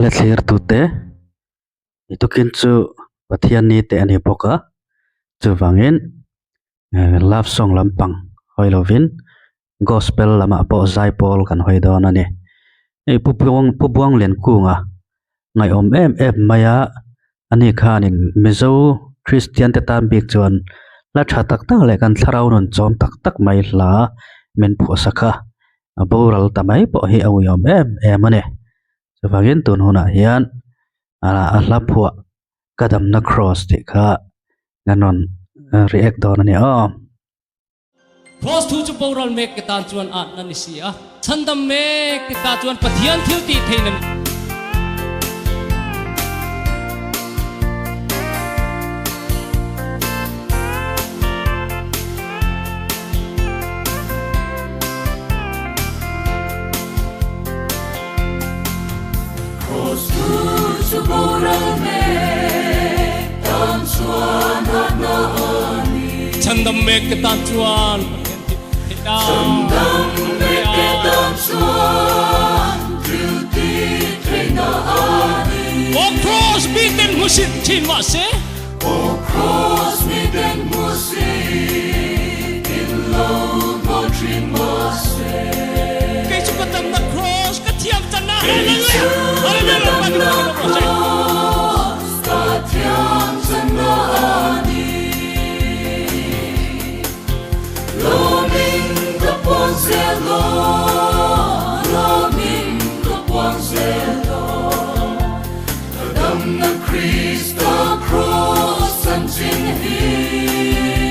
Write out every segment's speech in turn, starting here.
La thlir tute i tukin chu Pathian ni te a ni bawk a chuvangin love song lampang hawi lovin gospel lamah pawh zaipawl kan hawi dawn a ni hei pu buang pu Buangliankunga ngaihawm em em mai a ani khanin mizo kristian te tan bik chuan hla tha tak tak leh kan thlarau nun chawm tak tak mai hla min phuahsak a. A boral ta mai pawh hi a uiawm em em a ni. Chuvangin tun hunah hian a hla phuah ka damna cross tih kha kan rawn react dawn a ni aw. Cross thu chu boral mek te tan chuan atna ni si a, chhandam mek te ta chuan Pathian thil tih theihna ni. Chhandam mek te tan chuan O cross mi ten hmusit thin mah se. O cross mi ten hmusit in lo hnawl thin mah se. Kei chu ka damna cross ka thiam chan na. Kei chu ka damna cross ka thiam chan na a ni. Lawmin ka puang zel dawn, lawmin ka puang zel dawn. Ka damna Krista Kraws chanchin hi.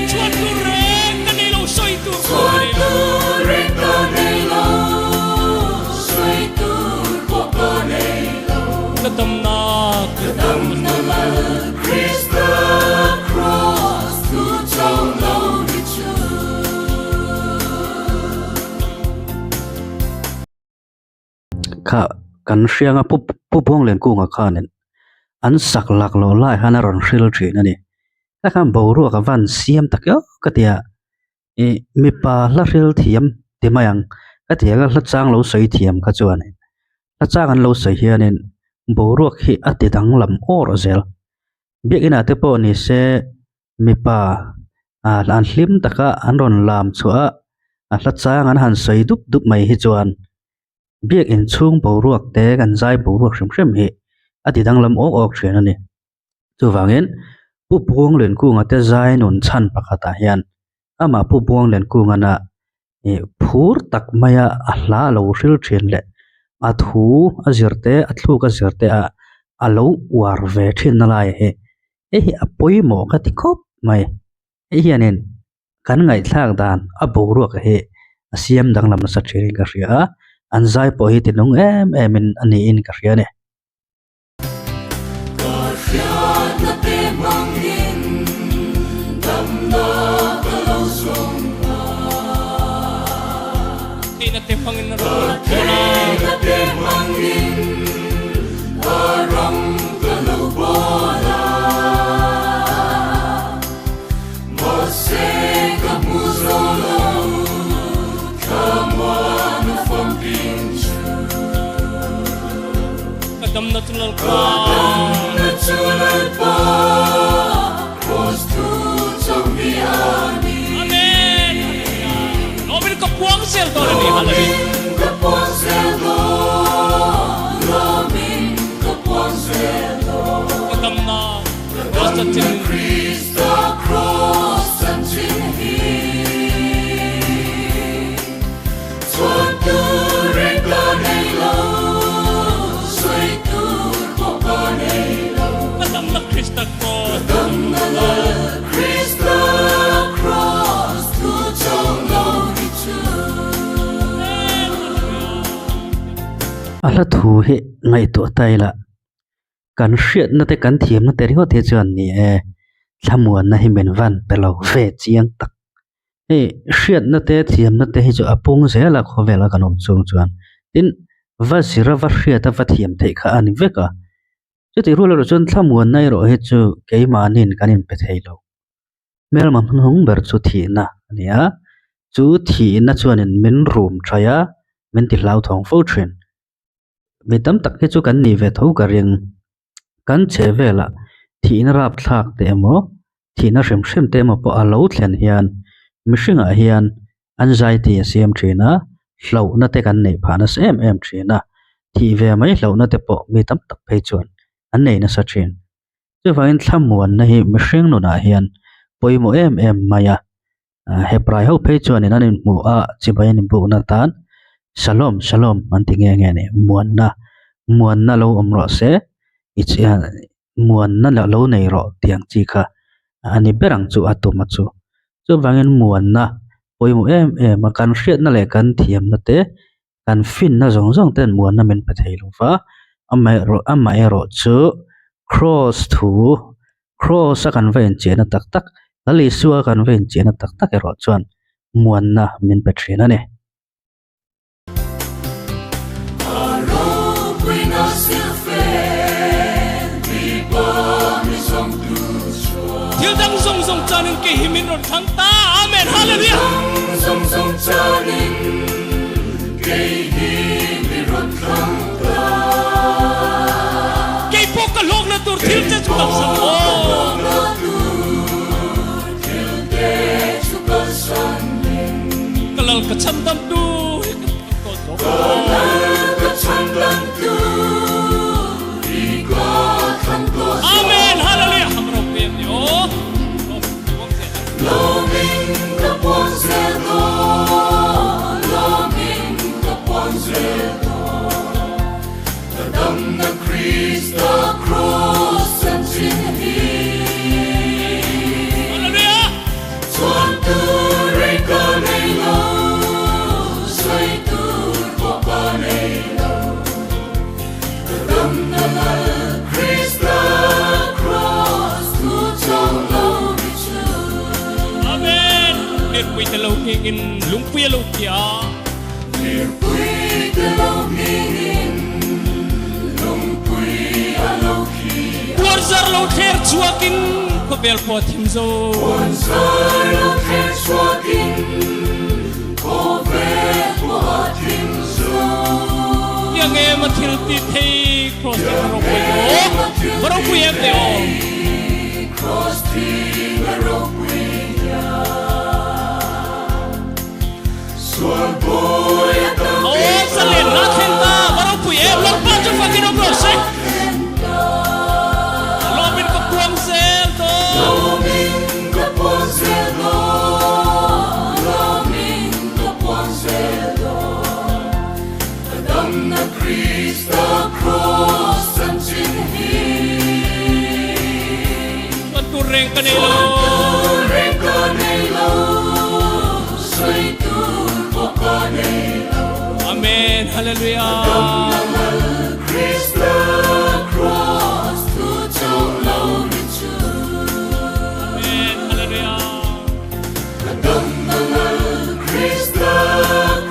Chhuat tur reng ka nei lo, sawi tur pawh ka nei lo. Chhuat tur reng ka nei lo, sawi tur pawh ka nei lo. Ka damna, ka damna Lal Krista Kraws thu chauh lo hi chu. Kha kan hrianga pu pu Buangliankunga khanin an sak lak loh lai khan a rawn hril thin a ni. Hei khan boruak a van siam tak eo ka ti a, ih mipa hla hril thiam ti mai ang ka ti ang a hla chang lo sawi thiam kha chuanin hla chang an lo sawi hianin boruak hi a ti danglam awr zel. Biakinah te pawh ni se mipa ah an hlim taka an rawn lam chhuah a, a hla chang an han sawi dup dup mai hi chuan biakin chhung boruak te kan zai boruak hrim hrim hi a ti danglam awk awk thin a ni. Chuvangin Pu Buangliankunga te zai nun chhan pakhatah hian amah Pu Buangliankunga ih phur tak maia a hla a lo hril thin leh a thu a zir te a thluk a zir te ah a lo uar ve thin na lai hi hei hi a pawimawh ka ti khawp mai hei hianin kan ngaihthlak dan a boruak hi a siam danglam nasa thin in ka hria a an zai pawh hi tinung em em in a niin ka hria a ni. Ka hriatna te hmangin damna ka lo zawng a. Theihna te hmangin a ram ka lo bawl a. Theihna te hmangin a ram ka lo bawl a. Mahse ka hmu zo lo thlamuan a famkim chu. Ka damna chu Lalpa. Ka damna chu Lalpa, Kraws thu chauh hi a ni. Amen. Lawmin ka puang zel dawn a ni. Hallelujah. Lawmin ka puang zel dawn, lawmin ka puang zel dawn. Ka damna Kraws chanchin. Krista Kraws chanchin hi. Chhuan tur reng ka nei lo, sawi tur pawh ka nei lo. Ka damna Krista Kraws. Ka damna Lal Krista Kraws thu chauh lo hi chu. A hla thu hi ngaihtuah ta ila kan hriatna te kan thiamna te ringawt hi chuan ni e thlamuanna hi min van pe lo ve chiang tak. Hei hriatna te thiamna te hi chu a pung zel a khawvel a kan awm chhung chuan tin va zir a va hriat a va thiam theih kha a ni vek a chutih rual erawh chuan thlamuanna erawh hi chu keimahniin kan inpe thei lo hmelma hmanhmawng ber chu thihna a ni a chu thihna chuanin min rum thaih a min ti hlauthawng fo thin. Mi tam tak hi chu kan nih ve tho ka ring. Kan chhe velah thihna rapthlak te emaw thihna hrim hrim te emaw pawh a lo thlen hian mihringah hian anxiety a siam thin a, hlauhna te kan neih phah nasa em em thin a, thih ve mai hlauhna te pawh mi tam tak phei chuan an nei nasa thin. Chuvangin thlamuanna hi mihring nunah hian pawimawh em em mai a, Hebrai ho phei chuanin an inhmuh a chibai an inbukna atan Shalom Shalom an ti nghe nghe a ni. Muanna muanna lo awm rawh se i muanna lo nei rawh tih ang chi kha a ni ber ang chu a tum a chu. Chuvangin muanna pawimawh em em a kan hriatna leh kan thiamna te kan finna zawng zawng ten muanna min pe thei lo va, amaherawh amaherawh chu cross thu cross a kan va inchiahna tak tak Lal Isua kan va inchiahna tak tak erawh chuan muanna min pe thin a ni. Thil dang zawng zawng chanin kei hi min rawn thlang ta. Amen. Hallelujah. Zawng zawng chanin kei hi min rawn thlang ta. Kei pawh ka hlawkna tur thil te chu kalsan aw. Ka lal ka chhandam tu hi ka thlang tawh zawk. Ka lal ka chhandam tu hi ka thlang tawh zawk. Amen Hallelujah Ham ropui em ni aw. Lawmin ka puan zel dawn, lawmin ka puan zel dawn. Ka damna Krista kraws chanchin hi. Hallelujah. Chuan tur reng ka nei lo, sawi tur pawh ka nei lo. Ka damna lal Krista kraws thu chauh lo hi chu. Amen. Lirpui te lo nghingin lungpui a lo kia. Lirpui te lo nghingin lungpui a lo kia. Puanzar lo thler chhuakin khawvel pawh a thim zo. Puanzar lo thler chhuakin khawvel pawh a thim zo. Tiang em a thil ti thei Cross thi a ropui aw. Va ropui em te aw. Cross thi a ropui nia. Aw zalen na thlen ta va ropui em Lalpa chu fakin awm rawh se Lawmin ka puang zel dawn Lawmin ka puang zel dawn Lawmin ka puang zel dawn Ka damna Krista kraws chanchin hi Chuan tur reng ka nei lo. Chuan tur reng ka nei lo. Sawi tur pawh ka nei lo. Amen Hallelujah. Ka damna lal Krista kraws thu chauh lo hi chu. Amen Hallelujah. Ka damna lal Krista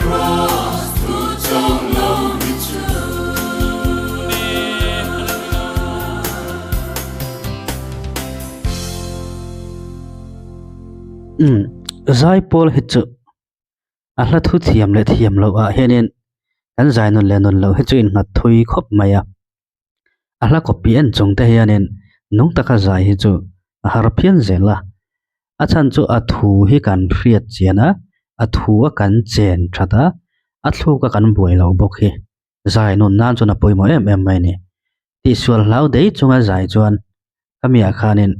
kraws thu chauh lo hi chu. Amen Hallelujah. Umm zai pawl hi chu a hla thu thiam leh thiam loh ah hianin kan zai nun leh nun loh hi chu innghat thui khawp mai a a hla copy en chung te hianin nung taka zai hi chu a har phian zel a a chhan chu a thu hi kan hriat chian a a thu a kan chen that a a thluk a kan buai loh bawk hi. Zai nun nan chuan a pawimawh em em mai a ni. Tihsual hlau dei chunga zai chuan ka miah khanin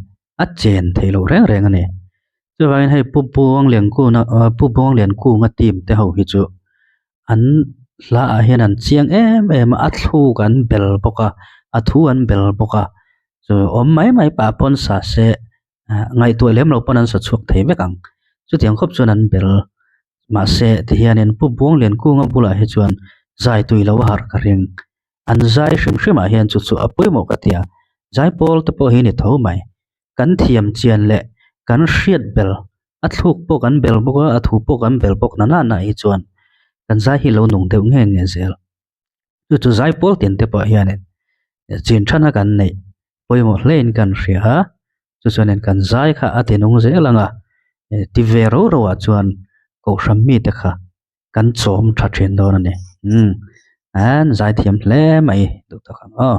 a chen theih loh reng reng a ni. Chuvangin hei Pu Buangliankuna Pu Buangliankunga team te ho hi chu an hlaah hian an chiang em em a, a thluk an bel bawk a, a thu an bel bawk a, chu awm mai mai pah pawn sa se ngaihtuah lem lo pawn an sa chhuak thei vek ang. Chutiang khawp chuan an bel Mahse, tihianin Pu Buangliankunga bulah hi chuan zai tui lo a harh ka ring. An zai hrim hrimah hian chu chu a pawimawh ka ti a, zai pawl te pawh hi ni tho mai. Kan thiam chian leh kan hriat bel, a thluk pawh kan bel bawk a, a thu pawh kan bel bawk na nana hi chuan kan zai hi lo nung deuh nge nge zel. Chu chu zai pawl tin te pawh hianin chin thana kan neih pawimawh hlein kan hria a, chu chuanin kan zai kha a ti nung zel ang a, ti ve ro ro ah chuan kohhran mite kha kan chawm tha thin dawn a ni. Umm. An zaithiam hle mai duh tak ang aw.